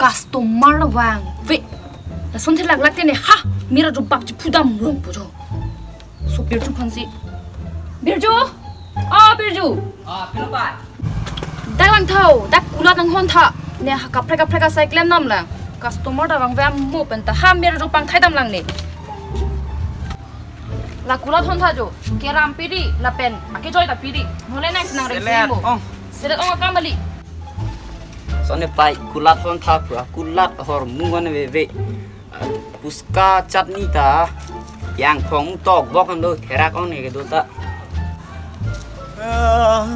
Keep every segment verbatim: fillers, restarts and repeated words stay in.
Customer vangve. Lason thek laklak te ne ha, mera jo bap chipudam rong pu jo. So Birju aphansi. Birju! O Birju! Ah, pilo pai? Dak lang tha ho, dak kulat nanghon tha. Ne ha kaprek kaprek asai klemdam lang. Customer ta vangve amo pen ta ha mera jo pangthai dam lang ne. La kulat hon tha jo, keram pidi, lapen akejoi ta pidi. Nole nangsi nangrengsi Selet mo. Ong. Selet ong akam kali. Lason ne pai kulat hon tha pura, kulat ahormu an veve. Puska chatni ta, yang phong tokbok an do, therak ong ne kedo ta. Ah,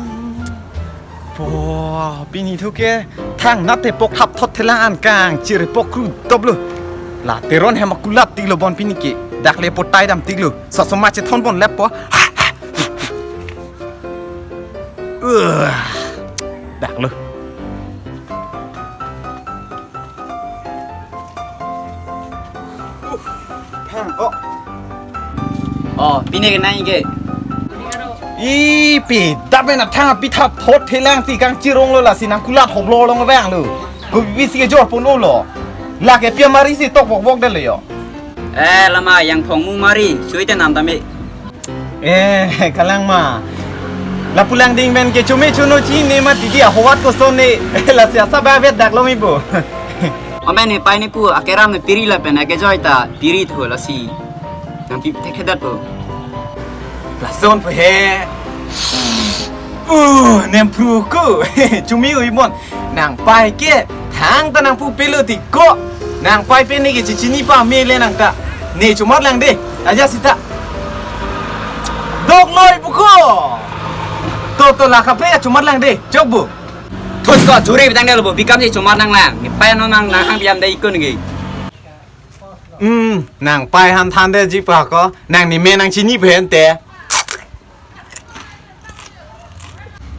po, pini thu ke thangnat te pok thap thot thelang an kangchir pok kru toplo. La Teron hem akulat tiklo bon pini ke. Dak le po tai dam tiklo. Sosoma chethon bon lep po. Uh, dak lo. Thang, oh. Oh, pini ke nai ke. Ih, pi, dapen athang api thap thot thelang si kangchir onglo, lasi nangkulat hoplo long vanglo. Ko bisi kejor pon-olo. Lake pia mari si tokbok bok detlo yo. Eh, lama yang phong mu mari, sui te nam tame. Eh, kalang ma. Lapu langding pen ke chome chono chini ma tidi ahowat koson ne. Lasi asa ba vet dak lo mi bo. Amen ne pai ne pu, akeram ne piri lapen akejoi ta piri tho lasi. Nangpi thekthedet po. Lason po he. Uh, nem pru ko. Chumi ui mon. Nangpai ke, thangta nangpu pilo ti ko. Nangpai pen ne ke chichini pame le nang ta. Ne chomot lang de. Aja sita. Dok loi pu ko. To, to, la kaprek chomot lang de. Chok bu. Thot ko churi bitang de lo bu. Bikam si chomot nang lang. Ne pai non nang, nang hang biam de ikun ke. Hmm, nangpai han than de ji pa ko. Nang ne men nangchini pen te.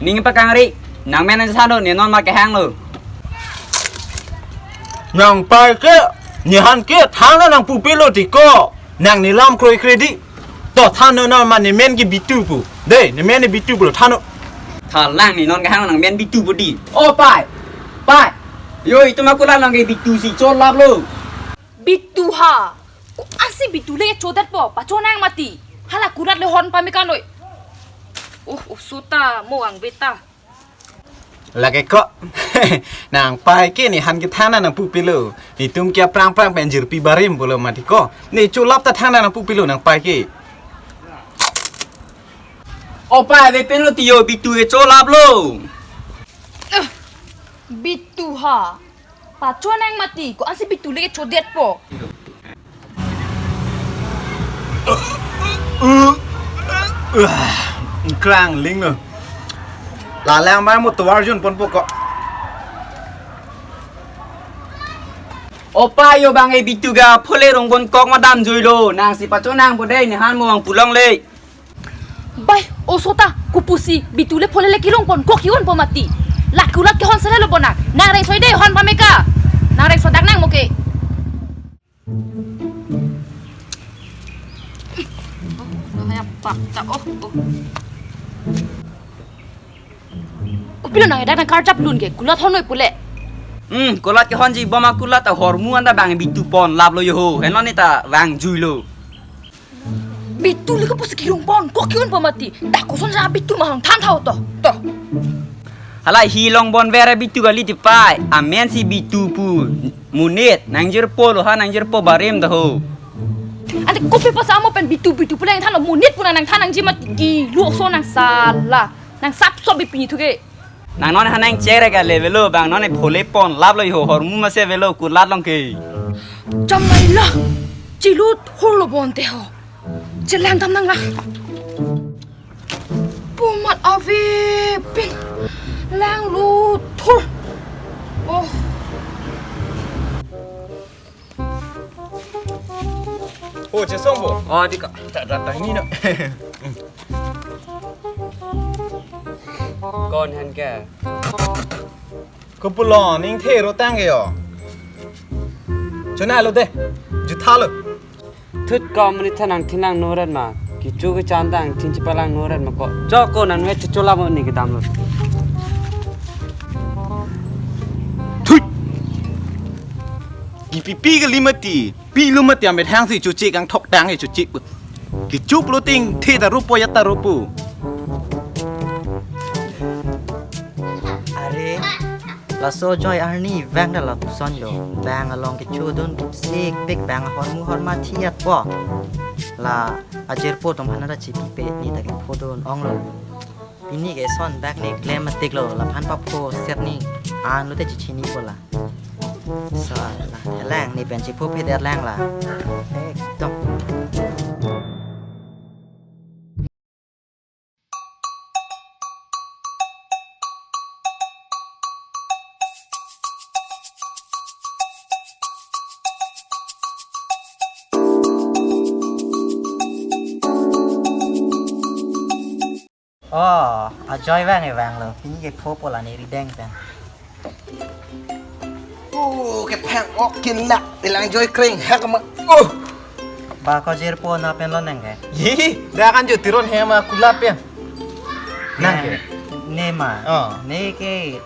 Ning pakangri, nang men nangchethan do, ne non ma kehang lo. Nangpai ke, ne han ke, than nangpu pilo ti ko. Nang ne lam kroi kredi. To than non ma ne men ke Bitu pu. De, ne men ne Bitu pu lo than. Thalang ne non kehang nang men Bitu pu di. O pai, pai. Yo, itum akulat nang ke Bitu si cholap lo. Bitu ha. Ko-ansi Bitu le chodet po, pachonang mati. Hala kulat le hon pame kanoi. Oh, oh, sota mo ang beta. Lake ko. Nangpai ke ne han ke than nangpu pilo. Netum ke prang prang pen jirpi barim pulo mati ko. Ne cholap ta than nangpu pilo nangpai ke. O pai, ave pen lo ti yo, Bitu ke cholap lo. Eh, Bitu ha. Pachonang mati, ko-ansi Bitu le chodet po. Krang ling lo. Lalang mai mo tovar jun pon po ko. O pai, yo bang e Bitu ga phole rong bon kok ma dam jui lo, nang si pachonang po de, ne han mo ang pulong le. Bai, o sota, kopusi, Bitu le phole le kirung pon, kok ki-un po mati. La kulat kehon sele lo bonang. Nang reng soi de, hon pame ka. Nang reng sodak nang mo ke. Oh, oh, ya, pak, ta, oh, oh. Kopilo nang edak nang karjap lun ke, kulat hon noi pule. Hmm, kulat kehon ji boma kulat ta hormu anda bang Bitu pon lap lo yo ho. Henlo ne ta vang jui lo. Bitu le kopusi kirung pon, kok ki-un po mati. Dak koson ja Bitu ma hong than thau to, to. Hala hi long bon vere Bitu kali ti pai. Amen si Bitu pu. Monit, nangjirpo lo ha, nangjirpo barim ta ho. Ante kopi pasa amo pen Bitu, Bitu pu nang than lo, monit pu nang than nangji mati, kilu oso nang sala. Nang sap so bi pini thu ke. Nang non ha nang chere ka le velo, bang non e phole pon lap lo yo, hormu ma se velo, kulat long ke. Cham mai la. Chilu hor lo bon te ho. Chelang dam nang la. Pumat ave pin. Lang lu thur. Oh. Oh, chesong bo. Oh, di ka. Ta, ta, ta, ini no. Kon han ke. Ko pulo ning the ro tang ke yo. Chona lo de. Jutha lo. Thut ko mani thanang thinang noret ma. Kichu ke chan tang thin chipalang noret ma ko. Cho ko nan we chu chola mo ni kedam lo. Thut. Pipi kali mati, pilo mati amethang si choche kangthok tang e choche pu. Kecho pulote the ta ropo ya ta ropo. Are, laso Joy arni vang da lapuson lo. Bang along kechodun sik pik bang ahormu horma thiat po. La ajirpo atum aphan ta chipipe ne ta kephodun ong lo. Pini ke son dak ne klem matik lo, laphan papho set ne an lote chichini po la. So la helang ne pen chipho phe der lang la. Ekdom. Oh, Ajoy vang e vang lo. Pini kepho po la ne rideng pen. Oh, kephang ok kelak, ilang Joy kreng hak ma. Oh. Ba ko jirpo na pen lo nang ke? Ye, dak an jo tiron he ma kulap ya. Nang ke? Ne ma. Oh. Ne ke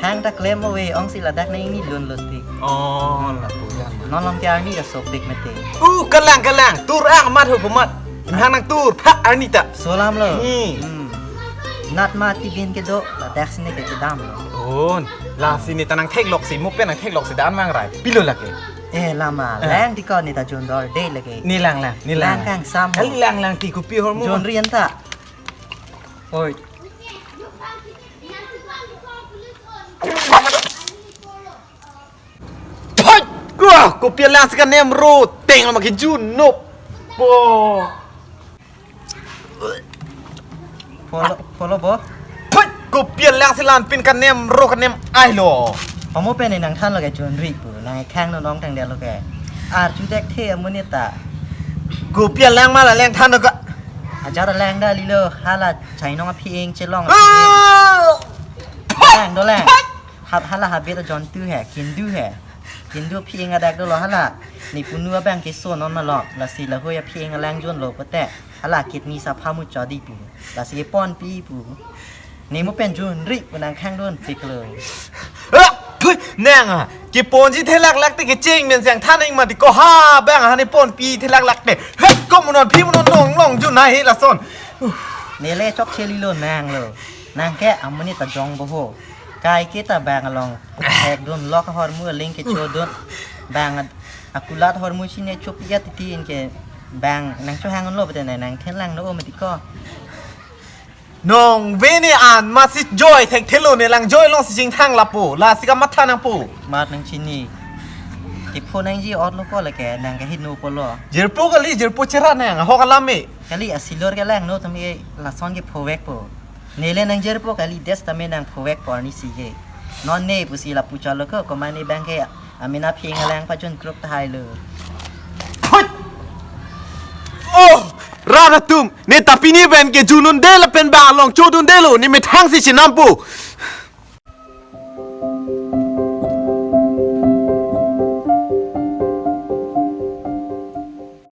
hang ta klem ave ong si ladak ne ingni lun lo ti. Oh, lapu ya ma. Non lom ke arni ta sopik mete. Uh, kelang kelang. Tur ang mat ho pemat. Hang nang tur phak arni ta. Solam lo. Hmm. Hmm. Nat ma ti bin kedo, ladak si ne ke kedam lo. Oh, lasi ne ta nangtheklok si, mo pen nangtheklok si dan mang rai. Pilo lake. Eh, lama, eh, lang ti ko ne ta jondor de lake. Ne lang lang, ne lang. Lang kangsam. Kali lang lang ti kopi ahormu. Jonri anta. Oi. Phai! Wah, kopi alang si kanem ro, teng lama kejun nop. Po. Follow, follow bo. Phai! Kopi alang si lan pin kanem ro kanem ai lo. Pamo pen nangthan lo ke jonri pu, nang khang non ong tang dia lo ke. Arju dek the amonit ta. Kopi alang ma la leng than lo ka. Ajar lang da lilo, hala chainong aphi eng chelong. Ah! Dolang, dolang. Hap hala habit ajon tu he, kindu he. Kindu aphi eng adak dolo hala. Ne punu abang keso non malok. Lasi lahoi aphi eng alang jon lo pote. Hala kidney sapha muchot di pu. Lasi ponpi pu. Ne mo pen jonri pu nang khang dun pik lo. Ah! Pui! Nang ah! Keponji thelak lak te kecheng men siang than ing mati ko ha bang ha ne ponpi thelak lak te. Hek ko mo non phi mo non nong nong jun na he lason. Uh. Ne le chokche lilo nang lo. Nang ke amonit ta jong bo ho. Kai ke ta bang along. Hek dun lok ahormu aling kechodun. Bang ad-, akulat ahormu chine chopi ya titi in ke bang nang chohang lo bete nang thenlang no mati ko. Nong ve ne an ma si Joy thekthelo ne lang Joy along si chingthang lapu. Lasi kamatha nangpo. Mat nang chini. Kepho nangji ot lo ko lake nang ke hinu po lo. Jirpo kali, jirpo chera nang, ahok alam me. Kali asilor ke lang no tame lason kephovek po. Nele nang jirpo kali des tame nang phovek po arni si ke. Non ne pusi lapu chalo ko, komane bang ke amin aphi eng alang pajun kruk tahai lo. Phut! Oh! Rat atum, ne ta pini pen kejun un de lapen bang along chodun de lo, ne methang si chenam po.